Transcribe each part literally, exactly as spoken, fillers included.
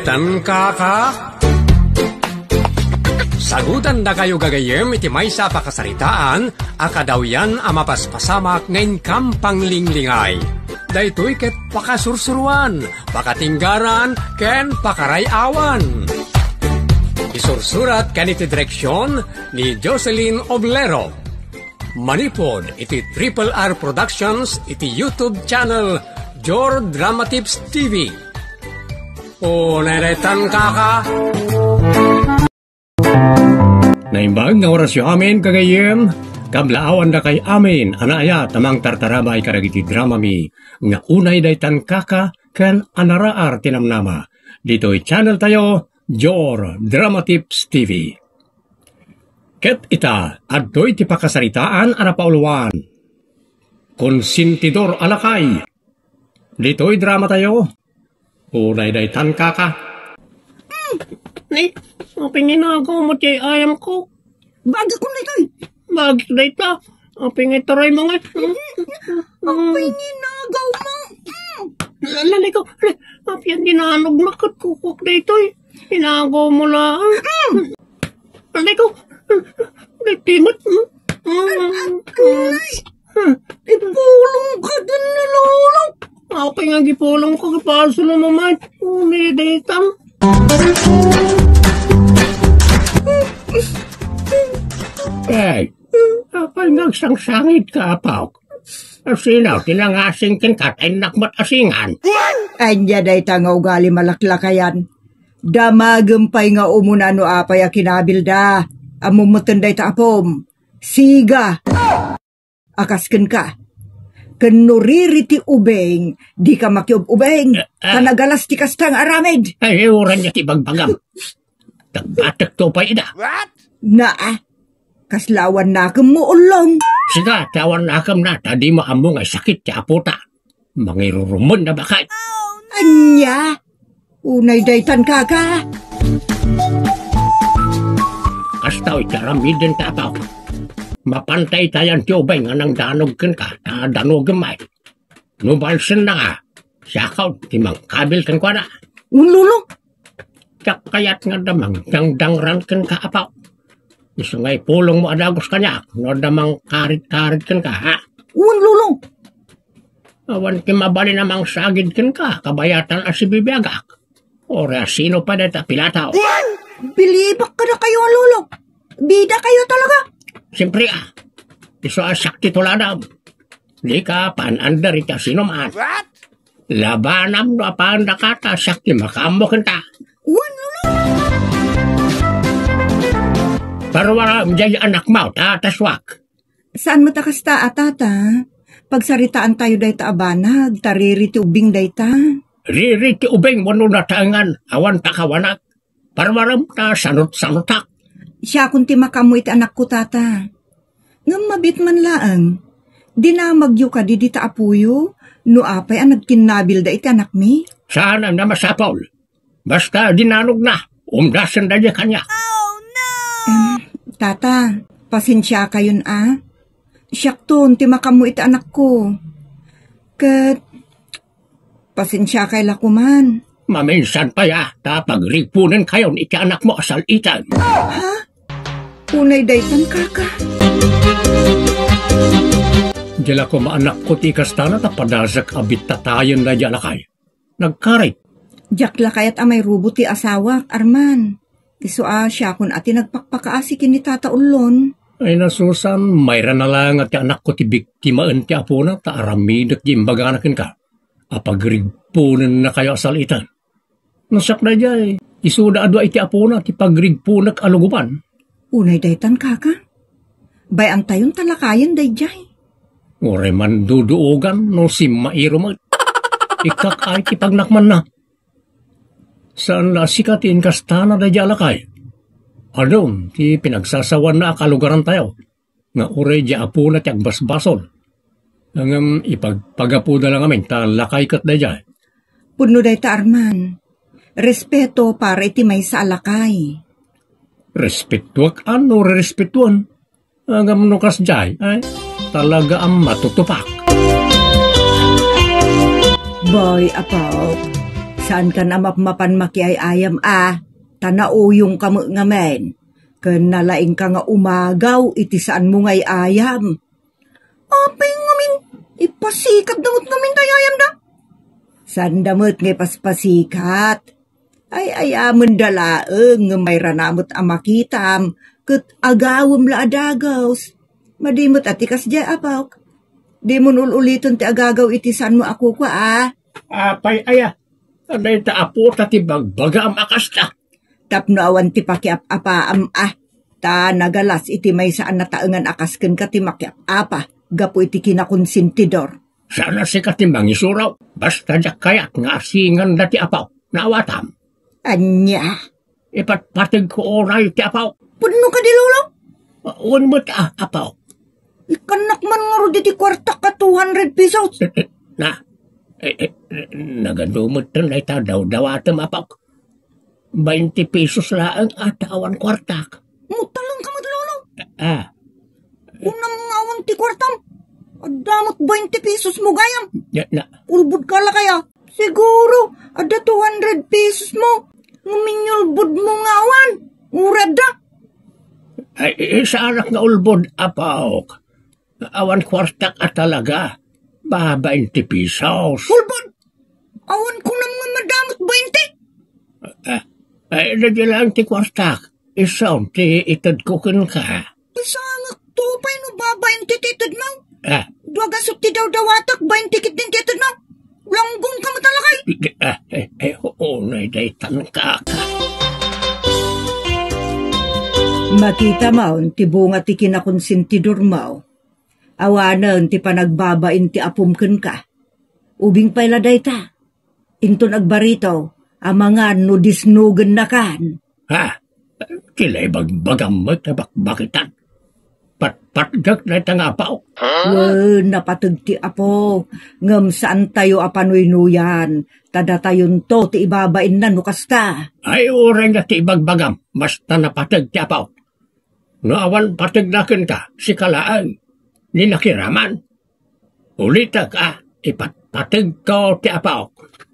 Tan kaka? Sagutandakayo gagayyem iti maysa a pakasaritaan a kadawyan a mapaspasamak nga inkam panglinglingay. Daytoy ket pakasursuruan, pakatinggaran, ken pakaray-awan. Isursurat ken iti direksion ni Jocelyn Oblero. Manipud iti Triple R Productions iti YouTube channel Jor Drama Tips T V. O, neretan kaka? Naimbag nga orasyo amin, gagayyem, kablaawandakay amin a naayat a mangtartarabay kadagiti dramami nga unay daytan kaka ken anaraar ti namnama. Ditoy channel tayo, Jor Drama Tips T V. Ket ita, adtoy ti pakasaritaan a napauluan. Konsentidor a lakay. Ditoy drama tayo. Unay daytan kaka. Hmm. Ni, apay nga inagaw mo ti ayam ko? Bagik ko daytoy. Bagik dayta. Apay nga itaray mo nga. Apay nga inagaw mo? Hmm. Lalay ko. Apay nga dinanog na kat kukuk daytoy. Inagaw mo lang. Hmm. Lalay ko. Nagtimat. Hmm. Ay, ay, ay. Hmm. Ipulong ka din ni Lolo. Apay nga gipulong ko, gipasol mo man. Uli daytan. Hey, apay nga agsangsangit ka, apo? Asino ti nangasing kenka ta innak met asingan? Ania dayta nga ugali malaklakayan? Damagem pay nga umuna no apay a kinabilda. Ammom metten dayta apom. Siga. A kas kenka. Ken no riri ti ubing, dika makiub-ubing. Eh, eh. Ta nagalas ti kasta nga aramid. Ay, uray nia ti bagbagam. Nagbatek to pay ida. What? Naa, kasla awan nakemmo, ullong. Sika, ti awan nakemna, ta dimo ammo nga sakit ti apota. Mangirurumen a bakay. Ania? Unay daytan, kaka. Kasta iti aramiden ta, apo. Mapantay tayan ti ubing nga nangdanog kenka, ta danogem met. No balsen na nga, siakon ti mangkabil kenkuana. Wen, Lolo. Diak kayat nga adda mangdangdangran kenka, apo. Isu nga ipulong mo a dagus kaniak, no adda mangkarit-karit kenka, ha? Wen, Lolo. Awan ti mabalin a mangsagid kenka, kabayatan a sibibiagak. Uray asino pay dayta a pilataw. Bilibak kadakayo a Lolo. Bidakayo talaga. Siyempre, ah. Isu a siak ti tuladam. Dika paan-andar iti asinoman. What? Labanam no apaandaka ta siak ti makaammo kenta. Wen, Lolo. Parwaram diay anakmo, ta tasuak. Saan met a kasta a, tata? Pagsaritaan tayo dayta a banag, ta riri ti ubing dayta. Riri ti ubing wenno nataengan, awan pakawanak. Parwaram ta sanut-sanutak. Siakon ti makaammo iti anakko, tata. Ngem mabiit man laeng, dinamagyo kadi dita apoyo no apay a nagkinnabilda iti anakmi? Saan a masapul. Basta dinanogna, umdasen daydi kaniak. Em, tata, pasensiakayon a. Siakton ti makaammo iti anakko. Ket, pasensiakay la koman. Maminsan pay a, ta pagrigponenkayon iti anakmo a sal-iten. Ha? Unay daytan, kaka. Di la koma anakko ti ikastana ta padasek a bittatayen daydi a lakay. Nagkarit. Diak la kayat a mairubo ti asawak, Arman. Isu a siakon a ti nagpakpakaasi ken ni Tata Ullon. Ay, nasusan, mayra na la nga ti anakko ti biktimaen ti apona, ta aramidek ti imbagana kenka a pagrigponennakayo a sal-iten. No siak daydiay, isuda a dua iti apona ti pagrigponek a lugoban. Unay daytan, kaka. Bay-antayon ta lakayen daydiay. Uray manduduogan no simmairu met. Ikkak ay ti pagnakmanna. Saan la a sika ti inkastana daydiay a lakay. Adun ti pinagsasawanna a kalugarantayo. Nga uray diay apona ti agbasbasol. Ngem ipagpagapuda la ngamin ta lakay ket daydiay. Pudno dayta, Arman. Respeto para iti maysa a lakay. Respetuak a no rerespetuan. Ngem no kasdiay, ay, talaga a matutupak. Boy, apo, Saankan a mapmapan makiay-ayam a, ta nauyongka met ngamin. Ken nalaingka nga umagaw iti saanmo nga ay-ayam. Apay ngamin, ipasikatda met ngamin ti ay-ayamda? Saanda met nga ipaspasikat. Ay-ayamenda laeng ngem mayrana met a makitam ket agawem la a dagus. Madi met a ti kasdiay, apok. Dimon ul-uliten ti agagaw iti saanmo a kukua, a. Apay aya? Dayta, apo, ta ti bagbagaam a kasta. Tapno awan ti pakiap-apaam a, ta nagalas iti maysa a nataengan a kas kenka ti makiap-apa gapu iti kinakonsentidor. Saan a sika ti mangisuro, basta diak kayat nga asinganda ti apo. Naawatam? Ania? Ipatpategko unay ti apo. Pudno kadi, Lolo? Wen met a, apo. Ikkannak man ngarud iti kuartak a two hundred pesos. Na, eh, eh, nagadu met dayta dawdawatem, apok. Bainte pesos laeng a ta awan kuartak. Mutalengka met, Lolo. Ah. Kunam nga awan ti kuartam. Adda met bainte pesos mo gayam. Na, na. Ulbodka, lakay, a. Siguro, adda two hundred pesos mo. Ngem inyulbodmo nga awan. Uray adda. Ay, saanak nga ulbod, apok. Awan kuartak a talaga. Babain ti pesos. Ulbod! Awan kunam nga madamot bainte. Ah, ay, dadi lang ti kuartak. Isu ti itedko kenka. Isangakto pay no babain ti itedmo. Ah. Dua gasut ti dawdawatak, bainte ketdin ti itedmo. Langgongka met, lakay. Ah, eh, eh, unay daytan, kaka. Makitam ti bunga ti kinakonsentidormo. Awanen ti panagbabain ti apom kenka. Ubing pay la dayta. Inton agbarito, amangan no disnogennakan. Ha? Ti la ibagbagam met a bakbakitan. Patpatgek dayta nga apaw. Wen, napateg ti apo, ngem saantayo a panuynuyan, ta datayonto ti ibabainna no kasta. Ay, uray nga ti ibagbagam, basta napateg ti apaw. No awan pategna kenka, sika laeng. Ni nakiraman. Ulitek a, ipatpategko ti apaw.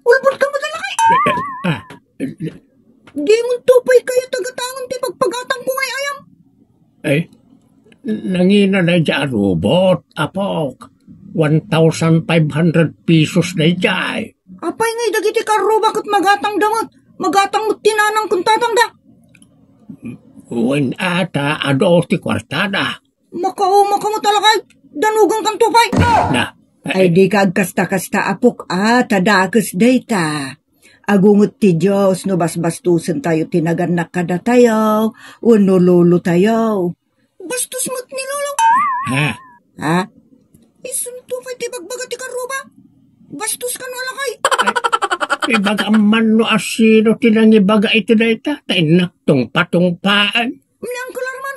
Ulbodka met, lakay. Ah. Dimonto pay kayat a gatangen ti pagpagatangko nga ay-ayam. Eh, nangina daydiay a robot, apok. One thousand five hundred pesos daydiay. Apay ngay dagiti karruba ket magatangda met? Magatang met ti nanang ken tatangda. Wen a, ta adu ti kuartada. Makauma ka met, lakay. Danugenkanto pay. Na. Ay, dika agkasta-kasta, apok, a, ta dakes dayta. Agunget ti Dios no basbastusentayo ti nagannak kadatayo wenno lolotayo. Bastos met ni Lolo. Ha? Ha? Isunto pay ti bagbaga ti karruba. Bastos kano, lakay. Ay, ibagam man no asino ti nangibaga iti dayta, ta innak tungpatungpaen. Ni Uncle Arman.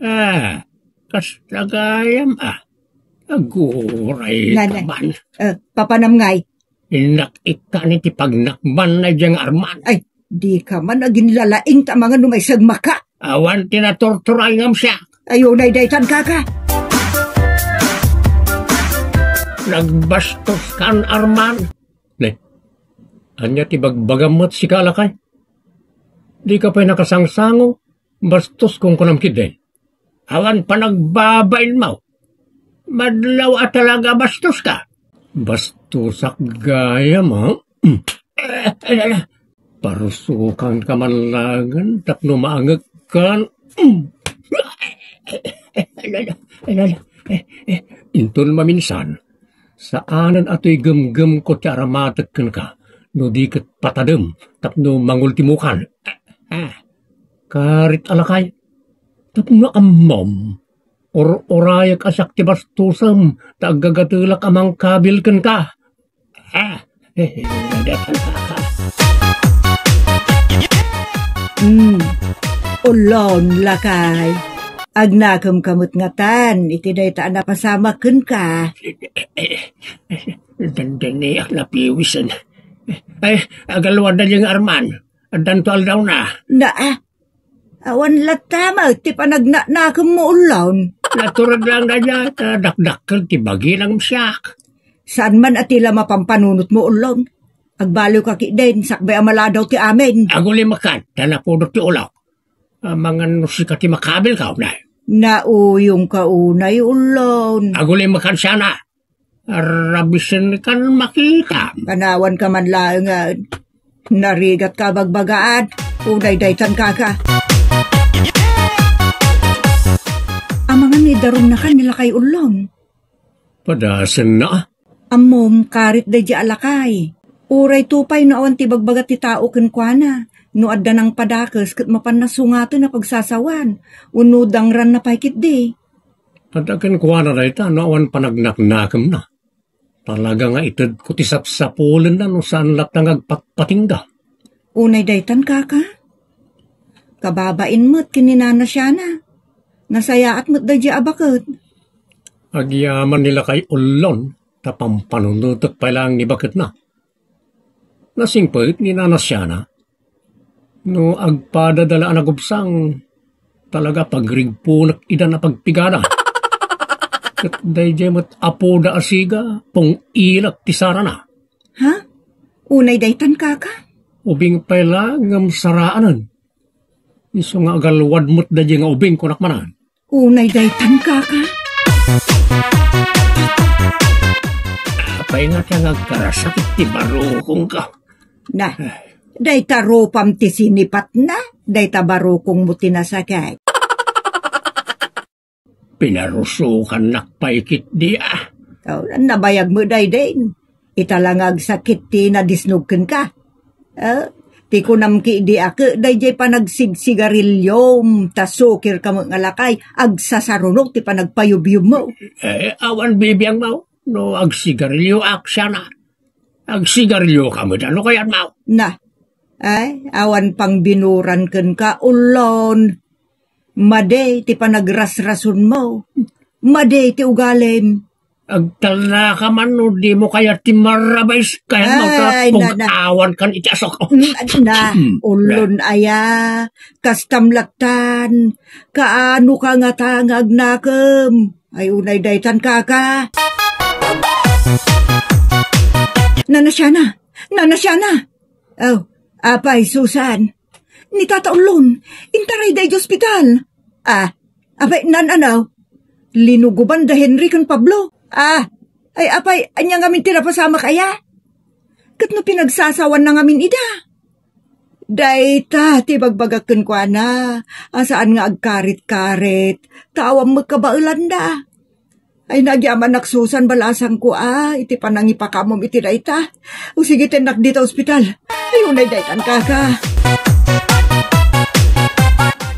Ah, kasta gayam, a. Aguray ka man. Eh, papanam ngay? Innak ikkan iti pagnakban daydiay nga Arman. Ay, dika man aginlalaing ta amangan no maisagmaka. Awan ti naturturay ngem siak. Ay, unay daytan, kaka. Nagbastoskan, Arman. Ne, ania ti bagbagam met sika, lakay? Dika pay nakasangsango, bastos kunkunam ketdin. Awan panagbabainmo. Madlaw a talaga bastoska. Bastosak gayam, a? Parusokanka man laengen tapno maangekkan. Inton maminsan, saanen a toy gemgemko ti aramatek kenka, no di ket patadem tapno mangultimokan. Ah, karit a lakay, tapno ammom, or-orayek a siak ti bastosem ta aggagatelak a mangkabil kenka. Ah, eh, Hmm. Ullon, lakay. Agnakemka met ngatan iti dayta a napasamak kenka. Dandaniak napiwisen. Ay, agalwad daydiay nga Arman. Addanto aldawna. Na, ah, awan latta met ti panagnanakemmo, Ullon. Natured laeng daydiay, ta dakdakkel ti bagina ngem siak. Saan man a ti la mapampanunotmo, Ullon? Agbaliwka ketdin, sakbay a maladaw ti amin. Agulimekan, ta napudot ti ulok. Amangan no sika ti makabilka, unay. Nauyongka unay, Ullon. Agulimekan sana. Arabisenkan makita. Panawanka man laengen. Narigatka a bagbagaan. Unay daytan, kaka. Amangan ni darumnakan ni lakay Ullon. Padasenna. Ammom, karit daydi a lakay. Uray to pay no awan ti bagbaga ti tao kenkuana, no adda nangpadakes ket mapanna sungaten a pagsasawan, wenno dangranna pay ketdi. Adda kenkuana dayta no awan panagnaknakemna. Talaga nga itedko ti sapsapulenna no saan latta nga agpatpatingga. Unay daytan, kaka? Kababain met ken ni Nana Siana. Nasayaat met daydi a baket. Agyaman ni lakay Ullon, ta pampanunotek pay laeng ni baketna. Nasingpet ni Nana Siana, no agpadada la a nagubsang, talaga pagrigponek ida a pagpigana. Ket daydiay met apoda a siga, pung-ilak ti sarana. Ha? Unay daytan, kaka? Ubing pay la ngem saraanen. Isu nga agalwad met daydiay nga ubing, kunak manen. Unay daytan, kaka? Apay ngata nga agkarasakit ti barukongko? Na, dayta rupam ti sinipatna, dayta barukongmo ti nasakit. Pinarusokannak pay ketdi, a. Oh, nabayag met daydi. Ita la nga agsakit ti nadisnog kenka. Ah, ti kunam ketdi a ket daydiay panagsigsigariliom, ta sukirka met nga lakay, agsasarunok ti panagpayubyomo. Eh, awan bibiangmo, no agsigarilioak, Siana. Agsigarilioka met, no kayatmo. Na, ay, awan pangbinuran kenka, Ullon. Madi ti panagrasrasonmo. Madi ti ugalim. Agtalnaka man no dimo kayat ti marabais, kayatmo ta Ay, na, na. Pug-awankan iti asok. Mm, na, Mm, Ullon aya, kastam lattan, kaano ka ngata nga agnakem? Ay, unay daytan, kaka. Nana Siana, Nana Siana. Oh, apay, Susan. Ni Tata Ullon, intaray daydi ospital. Ah, apay, nan-ano? Linugoban da Henry ken Pablo. Ah, ay, apay, ania ngamin ti napasamak aya? Ket no pinagsasawanna ngamin ida? Dayta ti bagbagak kenkuana, a saan nga agkarit-karit, ta awan met kabaelanda. Ay, nagyamanak, Susan, balasangko a iti panangipakamom iti dayta. O sige, tennak dita ospital. Ay, unay daytan, kaka.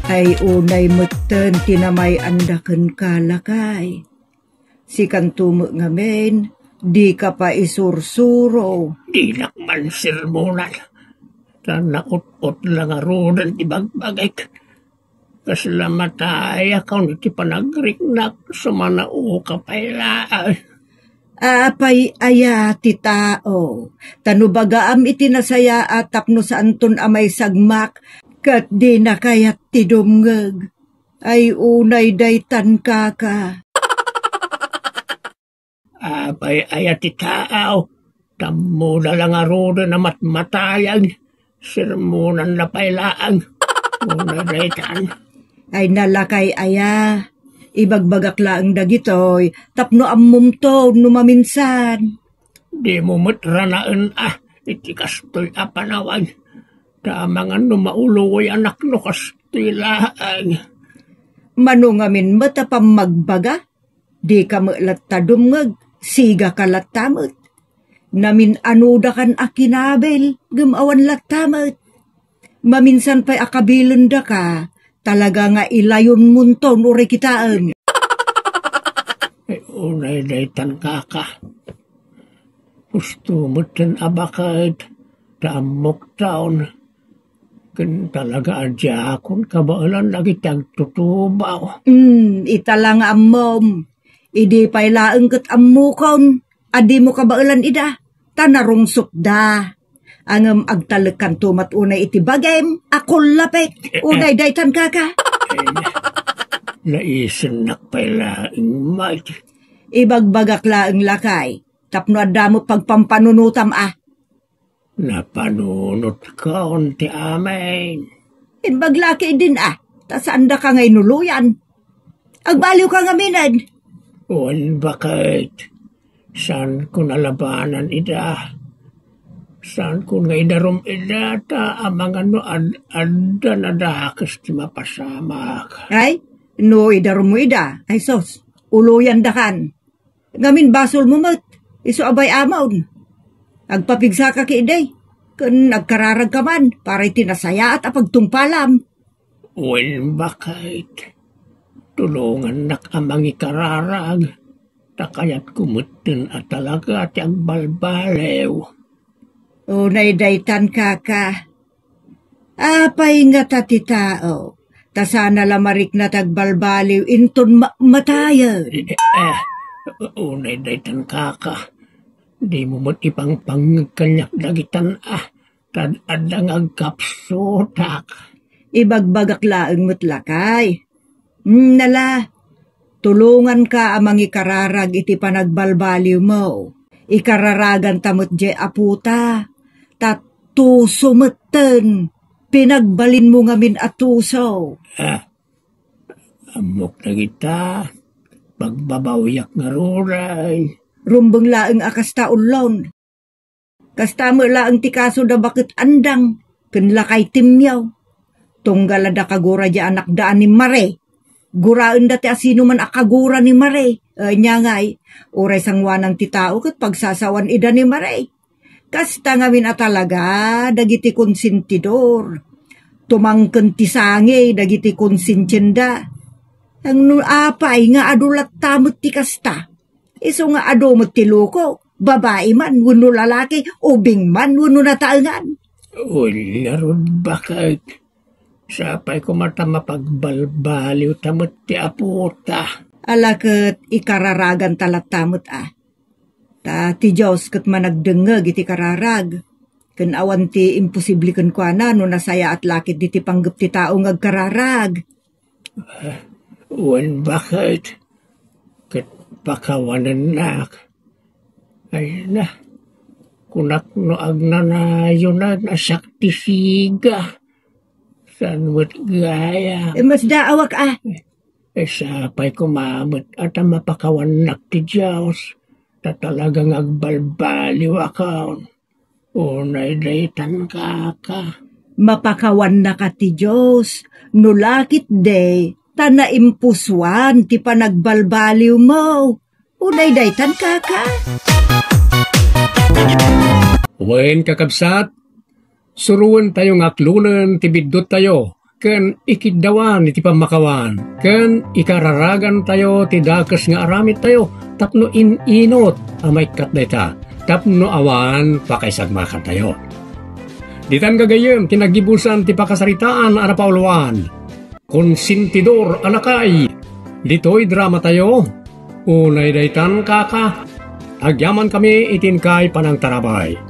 Ay, unay metten ti namay-anda kenka, lakay. Sikanto met ngamin, dika pay isursuro. Dinak man sermonan. Ta naut-ot la ngaruden ti bagbagik. Kasla matayakon iti panagriknak, sumanaoka pay laeng. Apay aya ti tao, ta no bagaam iti nasayaat tapno saanton a maisagmak, ket dina kayat ti dumngeg. Ay, unay daytan, kaka. Apay aya ti tao, tammoda la ngaruden a matmatayag, sermonanna pay laeng. Unay daytan. Ay, nalakay aya, ibagbagak laeng dagitoy, tapno ammomto no maminsan. Dimo met ranaen a iti kastoy a panawan, ta amangan no mauloy anak no kastoy laeng. Mano ngamin met a pammagbaga? Dika met latta dumngeg, sigaka latta met. Namin-anodakan a kinabil, ngem awan latta met. Maminsan pay a kabilendaka, talaga nga ilayonmonton uray kitaem. Ay, unay daytan, kaka. Husto metten a baket, ta ammokton. Ken talaga a diakon kabaelan dagiti agtutubaw. Hmm, ita la nga ammom. Idi pay laeng ket ammokon a dimo kabaelan ida, ta narungsotda. Ngem agtalekkanto met unay iti bagim a kullapik. Unay daytan, kaka. Ay, naisennak pay laeng met. Ibagbagak laeng, lakay, tapno adda met pagpampanunotam a. Napanunotkon ti amin. Imbag la ketdin a, ta saandaka nga inuloyan. Agbaliwka ngamin. Wen, baket. Saanko a labanan ida. Saanko nga idarum ida, ta amangan no ad-, adda nadakes ti mapasamak. Ay, no idarummo ida, ay sus, uloyandakan. Ngamin basolmo met, isu a bay-amon. Agpapigsaka ketdi, ken agkararagka man, para iti nasayaat a pagtungpalam. Wen, baket, tulongannak a mangikararag, ta kayatko metten a talaga ti agbalbaliw. Unay daytan, kaka. Apay ngata ti tao, ta saan a la marikna ti agbalbaliw inton ma-, matayen? Eh, eh, unay daytan, kaka. Dimo met ipangpangngeg kaniak dagitan a, ta adda nga agkapsutak. Ibagbagak laeng met, lakay. Mm, nala, tulonganka a mangikararag iti panagbalbaliwmo. Ikararaganta met diay apota, ta tuso metten, pinagbalinmo ngamin a tuso. Ah, ammok dagita, pagbabawiak ngarud. Rumbeng laeng a kasta, ullon. Kasta met laeng ti kaso da baket Andang ken lakay Timmiaw. Tunggal adda kagura diay anakda a ni Mare. Guraenda ti asinoman a kagura ni Mare. Ania ngay, uray sanguanan ti tao ket pagsasawan ida ni Mare. Kasta ngamin a talaga dagiti konsentidor. Tumangken ti sangi dagiti konsensianda. Ngem no apay nga adu latta met ti kasta? Isu nga adu met ti loko, babai man wenno lalaki, ubing man wenno nataengan. Wen ngarud, baket. Sapay koma ta mapagbalbaliwta met ti apota. Ala ket ikararaganta latta met a. Ta ti Dios ket managdengngeg iti kararag. Ken awan ti imposible kenkuana no nasayaat la ketdi ti panggep ti tao nga agkararag. Wen, baket, ket pakawanennak. Ay na, kunak no agnanayonan a siak ti siga. Saan met gayam? Eh, masdaawak a. Eh, sapay koma met a ta mapakawannak ti Dios, ta talaga nga agbalbaliwakon. Unay daytan, kaka. Mapakawannaka ti Dios, no la ketdi, ta naimpusuan ti panagbalbaliwmo. Unay daytan, kaka. Wen, kakabsat, suroentayo nga aklonen ti bidduttayo ken ikiddawan iti pammakawan, ken ikararagantayo ti dakes nga aramityo tapno in-inut a maikkat dayta, tapno awan pakaisagmakantayo. Ditan gagayyem ti naggibusan ti pakasaritaan a napauluan, Konsentidor a Lakay. Ditoy dramatayo, unay daytan, kaka, agyamankami iti inkay panangtarabay.